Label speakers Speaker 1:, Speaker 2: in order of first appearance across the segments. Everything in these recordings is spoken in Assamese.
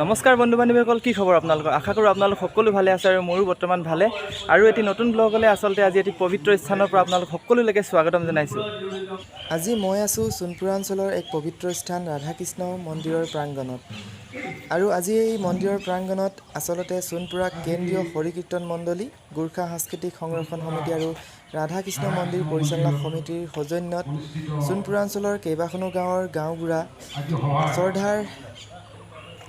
Speaker 1: নমস্কাৰ বন্ধু বান্ধৱীসকল, কি খবৰ আপোনালোকৰ? আশা কৰোঁ আপোনালোক সকলো ভালে আছে আৰু মোৰো বৰ্তমান ভালে। আৰু এটি নতুন ব্লগলৈ আচলতে আজি এটি পবিত্ৰ স্থানৰ পৰা আপোনালোক সকলোলৈকে স্বাগতম জনাইছোঁ।
Speaker 2: আজি মই আছোঁ সোণপুৰা অঞ্চলৰ এক পবিত্ৰ স্থান ৰাধাকৃষ্ণ মন্দিৰৰ প্ৰাংগণত। আৰু আজি এই মন্দিৰৰ প্ৰাংগণত আচলতে সোণপুৰা কেন্দ্ৰীয় হৰিকীৰ্তন মণ্ডলী, গোৰ্খা সাংস্কৃতিক সংৰক্ষণ সমিতি আৰু ৰাধাকৃষ্ণ মন্দিৰ পৰিচালনা সমিতিৰ সৌজন্যত সোণপুৰা অঞ্চলৰ কেইবাখনো গাঁৱৰ গাঁওবুঢ়া শ্ৰদ্ধাৰ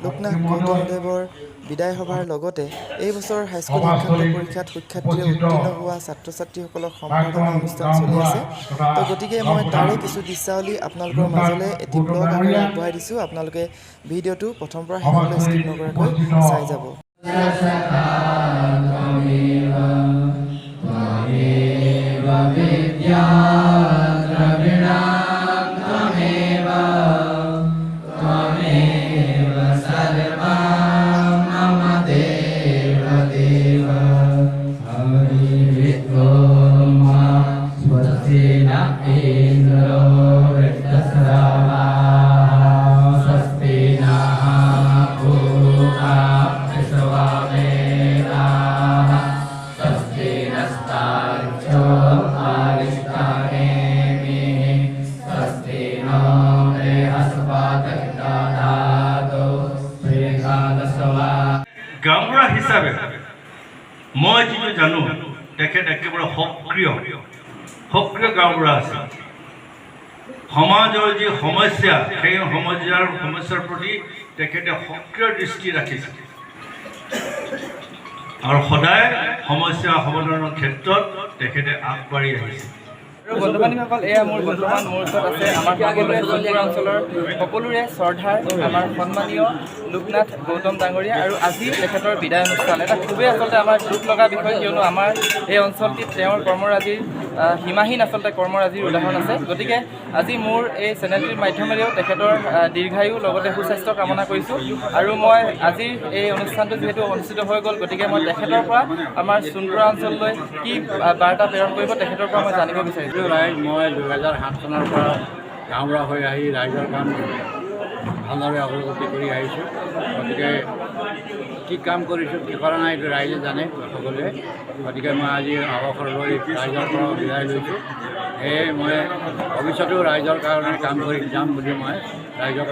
Speaker 2: লোকনাথ গৌতমদেৱৰ বিদায় সভাৰ লগতে এই বছৰ হাইস্কুল শিক্ষান্ত পৰীক্ষাত সুখ্যাতিৰে উত্তীৰ্ণ হোৱা ছাত্ৰ ছাত্ৰীসকলক সম্বৰ্ধনা অনুষ্ঠান চলি আছে। তো গতিকে মই তাৰে কিছু দৃশ্যাৱলী আপোনালোকৰ মাজলৈ এটি ব্লগ আকাৰে আগবঢ়াই দিছোঁ। আপোনালোকে ভিডিঅ'টো প্ৰথমৰ পৰা শেষলৈ স্কিপ নকৰাকৈ চাই যাব।
Speaker 3: त्वमेव त्वमेव विद्या द्रविणं त्वमेव त्वमेव सर्वं मम देव देव। हरिः ॐ। स्वस्ति न इन्द्रो वृद्धश्रवाः, स्वस्ति नः पूषा विश्ववेदाः, स्वस्ति नस्तार्क्ष्यो अरिष्टनेमिः, स्वस्ति नो बृहस्पतिर्दधातु बृहदस्वा
Speaker 4: গাঁওবুঢ়া হিচাপে মই যিটো জানো, তেখেত একেবাৰে সক্ৰিয় সক্ৰিয় গাঁওবুঢ়া আছিল। সমাজৰ যি সমস্যা, সেই সমস্যাৰ প্ৰতি তেখেতে সক্ৰিয় দৃষ্টি ৰাখিছিল আৰু সদায় সমস্যা সমাধানৰ ক্ষেত্ৰত তেখেতে আগবাঢ়ি আহিছিল।
Speaker 1: আৰু বন্ধু বান্ধৱীসকল, এয়া মোৰ বৰ্তমান মোৰ ওচৰত আছে আমাৰ সকলোৰে সোণপুৰা অঞ্চলৰ সকলোৰে শ্ৰদ্ধাৰ আমাৰ সন্মানীয় লোকনাথ গৌতম ডাঙৰীয়া। আৰু আজি তেখেতৰ বিদায় অনুষ্ঠান এটা খুবেই আচলতে আমাৰ দুখ লগা বিষয়, কিয়নো আমাৰ এই অঞ্চলটিত তেওঁৰ কৰ্মৰাজিৰ সীমাহীন আচলতে কৰ্মৰাজিৰ উদাহৰণ আছে। গতিকে আজি মোৰ এই চেনেলটিৰ মাধ্যমেৰেও তেখেতৰ দীৰ্ঘায়ু লগতে সুস্বাস্থ্য কামনা কৰিছোঁ। আৰু মই আজিৰ এই অনুষ্ঠানটো যিহেতু অনুষ্ঠিত হৈ গ'ল, গতিকে মই তেখেতৰ পৰা আমাৰ সোণপুৰা অঞ্চললৈ কি বাৰ্তা প্ৰেৰণ কৰিব, তেখেতৰ পৰা মই জানিব বিচাৰিছোঁ।
Speaker 5: ৰাইজ, মই 2007 চনৰ পৰা গাঁওবুঢ়া হৈ আহি ৰাইজৰ কাম ভালদৰে অগ্ৰগতি কৰি আহিছোঁ। গতিকে কি কাম কৰিছোঁ, কি কৰা নাই, এইটো ৰাইজে জানে সকলোৱে। গতিকে মই আজি অৱসৰ লৈ ৰাইজৰ পৰা বিদায় লৈছোঁ। সেয়ে মই ভৱিষ্যতেও ৰাইজৰ কাৰণে কাম কৰি যাম বুলি মই ৰাইজক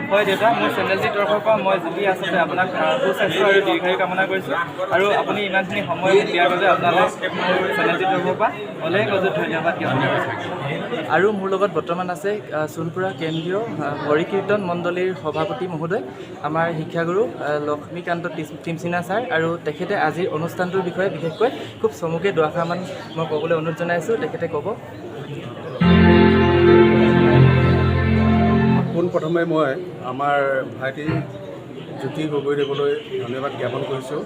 Speaker 1: হয় দেউতা, মোৰ চেনেলটিৰ তৰফৰ পৰা মই যদি আচলতে আপোনাক সুস্বাস্থ্য আৰু দীৰ্ঘায়ু কামনা কৰিছোঁ। আৰু আপুনি ইমানখিনি সময় মোক দিয়াৰ বাবে আপোনালৈ মোৰ চেনেলটিৰ তৰফৰ পৰা অলেখ অযুত ধন্যবাদ জ্ঞাপন কৰিছোঁ। আৰু মোৰ লগত বৰ্তমান আছে সোণপুৰা কেন্দ্ৰীয় হৰিকীৰ্তন মণ্ডলীৰ সভাপতি মহোদয়, আমাৰ শিক্ষাগুৰু লক্ষ্মীকান্ত টিমচিনা ছাৰ। আৰু তেখেতে আজিৰ অনুষ্ঠানটোৰ বিষয়ে বিশেষকৈ খুব চমুকৈ দুআষাৰমান মই ক'বলৈ অনুৰোধ জনাইছোঁ। তেখেতে ক'ব।
Speaker 6: পোনপ্ৰথমে মই আমাৰ ভাইটি জ্যোতি গগৈদেৱলৈ ধন্যবাদ জ্ঞাপন কৰিছোঁ।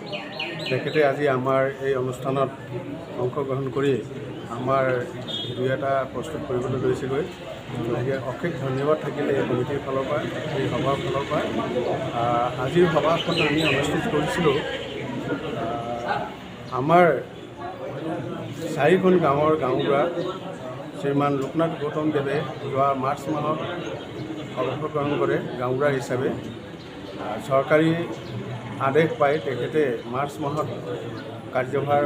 Speaker 6: তেখেতে আজি আমাৰ এই অনুষ্ঠানত অংশগ্ৰহণ কৰি আমাৰ ভিডিঅ' এটা প্ৰস্তুত কৰিবলৈ লৈছেগৈ। গতিকে অশেষ ধন্যবাদ থাকিলে এই কমিটিৰ ফালৰ পৰা, এই সভাৰ ফালৰ পৰা। আজিৰ সভাখন আমি অনুষ্ঠিত কৰিছিলোঁ আমাৰ চাৰিখন গাঁৱৰ গাঁওবুঢ়া শ্ৰীমান লোকনাথ গৌতম দেৱে যোৱা মাৰ্চ মাহত অৱসৰ গ্ৰহণ কৰে গাঁওবুঢ়া হিচাপে। চৰকাৰী আদেশ পাই তেখেতে মাৰ্চ মাহত কাৰ্যভাৰ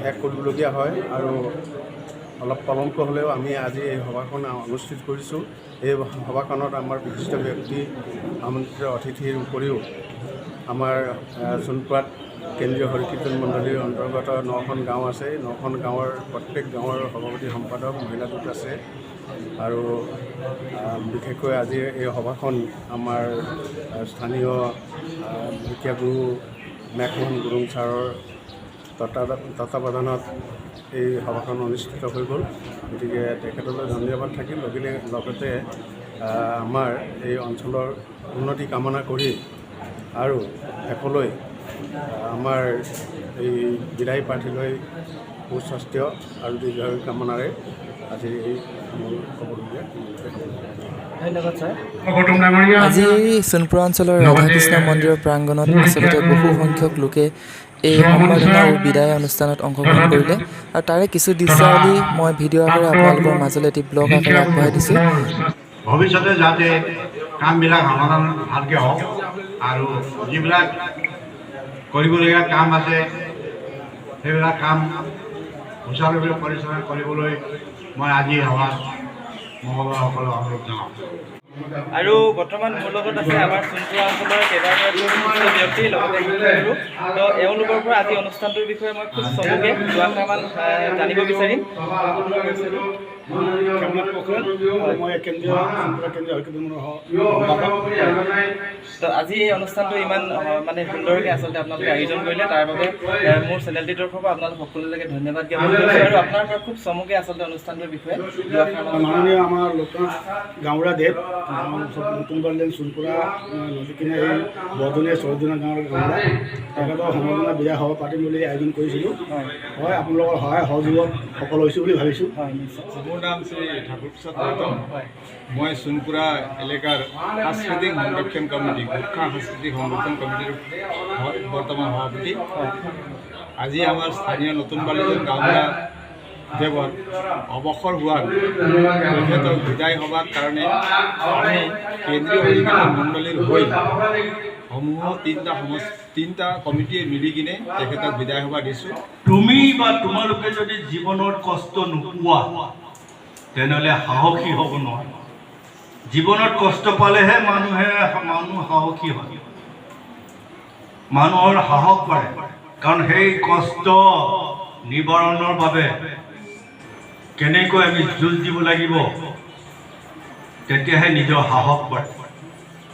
Speaker 6: শেষ কৰিবলগীয়া হয় আৰু অলপ পলমকৈ হ'লেও আমি আজি এই সভাখন অনুষ্ঠিত কৰিছোঁ। এই সভাখনত আমাৰ বিশিষ্ট ব্যক্তি, আমন্ত্ৰিত অতিথিৰ উপৰিও আমাৰ সোণপুৰাত কেন্দ্ৰীয় হৰিকীৰ্তন মণ্ডলীৰ অন্তৰ্গত নখন গাঁও আছে। নখন গাঁৱৰ প্ৰত্যেক গাঁৱৰ সভাপতি, সম্পাদক, মহিলা গোট আছে। আৰু বিশেষকৈ আজিৰ এই সভাখন আমাৰ স্থানীয় শিক্ষাগুৰু মেঘমোহন গুৰুং ছাৰৰ তত্বাৱধানত এই সভাখন অনুষ্ঠিত হৈ গ'ল। গতিকে তেখেতলৈ ধন্যবাদ থাকিল। লগতে আমাৰ এই অঞ্চলৰ উন্নতি কামনা কৰি আৰু শেষলৈ আমাৰ এই বিদায়ী প্ৰাৰ্থীলৈ সুস্বাস্থ্য আৰু দীৰ্ঘায়ু কামনাৰে আজি এই মোৰ ক'বলগীয়া ইমানতে সামৰিলোঁ।
Speaker 1: ধন্যবাদ ছাৰ।
Speaker 7: গৌতম ডাঙৰীয়া।
Speaker 2: আজি সোণপুৰা অঞ্চলৰ ৰাধাকৃষ্ণ মন্দিৰৰ প্ৰাংগণত আচলতে বহু সংখ্যক লোকে এই সম্বৰ্ধনা আৰু বিদায় অনুষ্ঠানত অংশগ্ৰহণ কৰিলে। আৰু তাৰে কিছু দৃশ্যাৱলী মই ভিডিঅ' আকাৰে আপোনালোকৰ মাজলৈ এটি ব্লগ আকাৰে আগবঢ়াই দিছোঁ।
Speaker 5: ভৱিষ্যতে যাতে কামবিলাক সমাধান ভালকৈ হওক আৰু যিবিলাক কৰিবলগীয়া কাম আছে, সেইবিলাক কাম সুচাৰুৰূপে পৰিচালনা কৰিবলৈ মই আজি সভাত মঙলবাৰসকলক অনুৰোধ জনাওঁ।
Speaker 1: আৰু বৰ্তমান মোৰ লগত আছে আমাৰ চূণপোৰা অঞ্চলৰ কেইবাগৰাকীও বিশিষ্ট ব্যক্তি, লগতে শিক্ষাগুৰু। তো এওঁলোকৰ পৰা আজি অনুষ্ঠানটোৰ বিষয়ে মই খুব চমুকে দুআষাৰমান জানিব বিচাৰিম।
Speaker 7: খেমনাথ পোখৰেল, মই কেন্দ্ৰীয় চূণপোৰা কেন্দ্ৰীয় হৰিকীৰ্তন সম্পাদক।
Speaker 1: তো আজি এই অনুষ্ঠানটো ইমান মানে সুন্দৰকৈ আচলতে আপোনালোকে আয়োজন কৰিলে, তাৰ বাবে মোৰ চেনেলটিৰ তৰফৰ পৰা আপোনালোক সকলোলৈকে ধন্যবাদ জ্ঞাপন কৰিছোঁ। আৰু আপোনাৰ পৰা খুব চমুকে আচলতে অনুষ্ঠানটোৰ বিষয়ে দুআষাৰমান।
Speaker 7: মাননীয় আমাৰ লোকনাথ গাঁওবুঢ়া দেৱ নতুন বালিজান চূণপোৰা নদী কিনাৰে এই বৰদনীয়া চৰদনীয়া গাঁৱৰ গাঁওবুঢ়া, তেখেতৰ সম্বৰ্ধনা বিদায় সভা পাতিম বুলি আয়োজন কৰিছিলোঁ। হয়, আপোনালোকৰ সহায় সহযোগত সফল হৈছোঁ বুলি ভাবিছোঁ।
Speaker 1: হয়, নিশ্চয়।
Speaker 8: মোৰ নাম শ্ৰী ঠাকুৰ প্ৰসাদ গৌতম। মই চূণপোৰা এলেকাৰ সাংস্কৃতিক সংৰক্ষণ কমিটি, গোৰ্খা সাংস্কৃতিক সংৰক্ষণ কমিটিৰ বৰ্তমান সভাপতি। আজি আমাৰ স্থানীয় নতুন বালিজন গাঁওবুঢ়া দেৱৰ অৱসৰ হোৱাৰ তেখেতক বিদায় সভাৰ কাৰণে আমি কেন্দ্ৰীয় হৰিকীৰ্তন মণ্ডলীৰ হৈ সমূহ তিনিটা কমিটিয়ে মিলি কিনে তেখেতক বিদায় সভা দিছোঁ।
Speaker 4: তুমি বা তোমালোকে যদি জীৱনত কষ্ট নোপোৱা, তেনেহ'লে সাহসী হ'ব নোৱাৰে। জীৱনত কষ্ট পালেহে মানুহ সাহসী হয়, মানুহৰ সাহস বাঢ়ে। কাৰণ সেই কষ্ট নিবাৰণৰ বাবে কেনেকৈ আমি যুঁজ দিব লাগিব, তেতিয়াহে নিজৰ সাহস বাঢ়ে।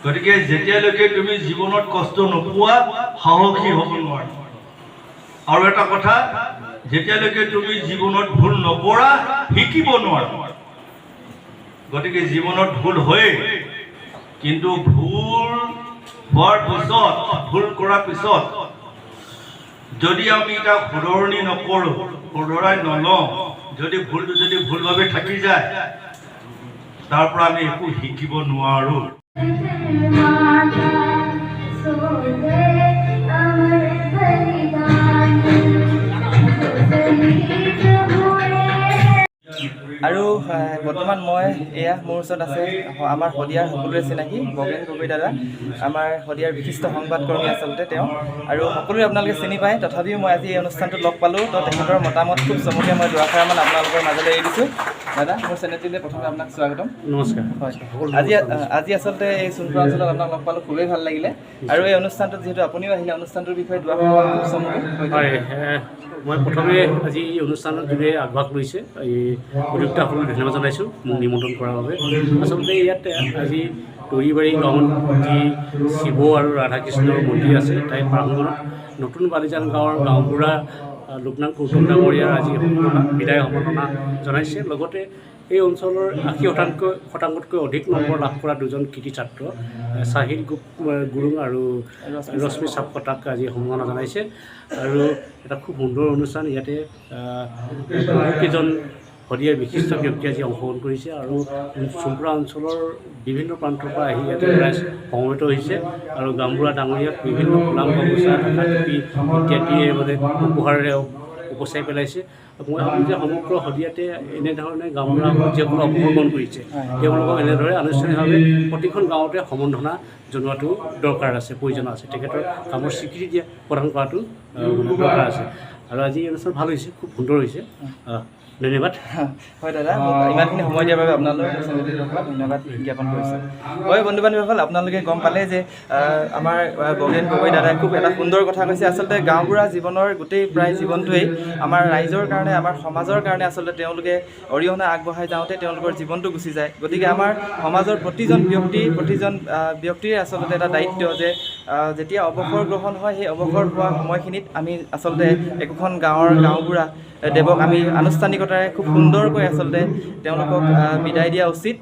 Speaker 4: গতিকে যেতিয়ালৈকে তুমি জীৱনত কষ্ট নোপোৱা, সাহসী হ'ব নোৱাৰা। আৰু এটা কথা, যেতিয়ালৈকে তুমি জীৱনত ভুল নকৰা, শিকিব নোৱাৰা। গতিকে জীৱনত ভুল হয়েই, কিন্তু ভুল হোৱাৰ পিছত, ভুল কৰাৰ পিছত যদি আমি তাক শুধৰণি নকৰোঁ, শুধৰাই নলওঁ, যদি ভুলটো যদি ভুলভাৱে থাকি যায়, তাৰ পৰা আমি একো শিকিব নোৱাৰোঁ।
Speaker 9: माता सो गए अमर बलिदानी, शहीद हुए।
Speaker 1: আৰু বৰ্তমান মই এয়া মোৰ ওচৰত আছে আমাৰ শদিয়াৰ সকলোৰে চিনাকি বগেন গগৈ দাদা, আমাৰ শদিয়াৰ বিশিষ্ট সংবাদকৰ্মী আচলতে তেওঁ, আৰু সকলোৱে আপোনালোকে চিনি পায়। তথাপিও মই আজি এই অনুষ্ঠানটোত লগ পালোঁ, তো তেখেতৰ মতামত খুব চমুকে মই দুআষাৰমান আপোনালোকৰ মাজলৈ এৰি দিছোঁ। দাদা, মোৰ চেনেলটিলৈ প্ৰথমে আপোনাক স্বাগতম।
Speaker 10: নমস্কাৰ।
Speaker 1: হয়, আজি আচলতে এই চূণপোৰা অঞ্চলত আপোনাক লগ পালোঁ, খুবেই ভাল লাগিলে। আৰু এই অনুষ্ঠানটোত যিহেতু আপুনিও আহিলে, অনুষ্ঠানটোৰ বিষয়ে দুআষাৰমান খুব চমুকে কৈ দিয়ক।
Speaker 10: হয়, মই প্ৰথমে আজি এই অনুষ্ঠানত যোনে আগভাগ লৈছে, এই উদ্যোক্তাসকলক ধন্যবাদ জনাইছোঁ মোক নিমন্ত্ৰণ কৰাৰ বাবে। আচলতে ইয়াত আজি তৰিবাৰী গাঁৱত যি শিৱ আৰু ৰাধাকৃষ্ণৰ মন্দিৰ আছে, তাই প্ৰাংগণত নতুন বালিজান গাঁৱৰ গাঁওবুঢ়া লোকনাথ গৌতম ডাঙৰীয়াৰ আজি সম্বৰ্ধনা, বিদায় সম্বৰ্ধনা জনাইছে। লগতে এই অঞ্চলৰ 80 শতাংশতকৈ অধিক নম্বৰ লাভ কৰা দুজন কৃতি ছাত্ৰ চাহিল গুৰুং আৰু ৰশ্মি চাপকটাক আজি সম্বৰ্ধনা জনাইছে। আৰু এটা খুব সুন্দৰ অনুষ্ঠান। ইয়াতে বহুকেইজন শদিয়াৰ বিশিষ্ট ব্যক্তি আজি অংশগ্ৰহণ কৰিছে আৰু চূণপোৰা অঞ্চলৰ বিভিন্ন প্ৰান্তৰ পৰা আহি ইয়াতে ৰাইজ সমবেত হৈছে আৰু গাঁওবুঢ়া ডাঙৰীয়াক বিভিন্ন ফুলাম গামোচা, ঢাকা টুপি ইত্যাদিয়ে মানে উপহাৰেৰে উপচাই পেলাইছে। মই ভাবোঁ যে সমগ্ৰ শদিয়াতে এনেধৰণে গাঁওবুঢ়াসকল যিসকলে অৱসৰ গ্ৰহণ কৰিছে, তেওঁলোকক এনেদৰে আনুষ্ঠানিকভাৱে প্ৰতিখন গাঁৱতে সম্বৰ্ধনা জনোৱাটো দৰকাৰ আছে, প্ৰয়োজন আছে। তেখেতৰ কামৰ স্বীকৃতি প্ৰদান কৰাটো মানে দৰকাৰ আছে। আৰু আজি এই অনুষ্ঠান ভাল হৈছে, খুব সুন্দৰ হৈছে। ধন্যবাদ।
Speaker 1: হয় দাদা, মোক ইমানখিনি সময় দিয়াৰ বাবে আপোনালৈ মোৰ চেনেলটোৰ পৰা ধন্যবাদ জ্ঞাপন কৰিছোঁ। হয় বন্ধু বান্ধৱীসকল, আপোনালোকে গম পালে যে আমাৰ বগেন গগৈ দাদাই খুব এটা সুন্দৰ কথা কৈছে। আচলতে গাঁওবুঢ়া জীৱনৰ গোটেই প্ৰায় জীৱনটোৱেই আমাৰ ৰাইজৰ কাৰণে, আমাৰ সমাজৰ কাৰণে আচলতে তেওঁলোকে অৰিহণা আগবঢ়াই যাওঁতে তেওঁলোকৰ জীৱনটো গুচি যায়। গতিকে আমাৰ সমাজৰ প্ৰতিজন ব্যক্তি, প্ৰতিজন ব্যক্তিৰে আচলতে এটা দায়িত্ব যে যেতিয়া অৱসৰ গ্ৰহণ হয়, সেই অৱসৰ হোৱা সময়খিনিত আমি আচলতে একোখন গাঁৱৰ গাঁওবুঢ়া দেৱক আমি আনুষ্ঠানিকতাৰে খুব সুন্দৰকৈ আচলতে তেওঁলোকক বিদায় দিয়া উচিত।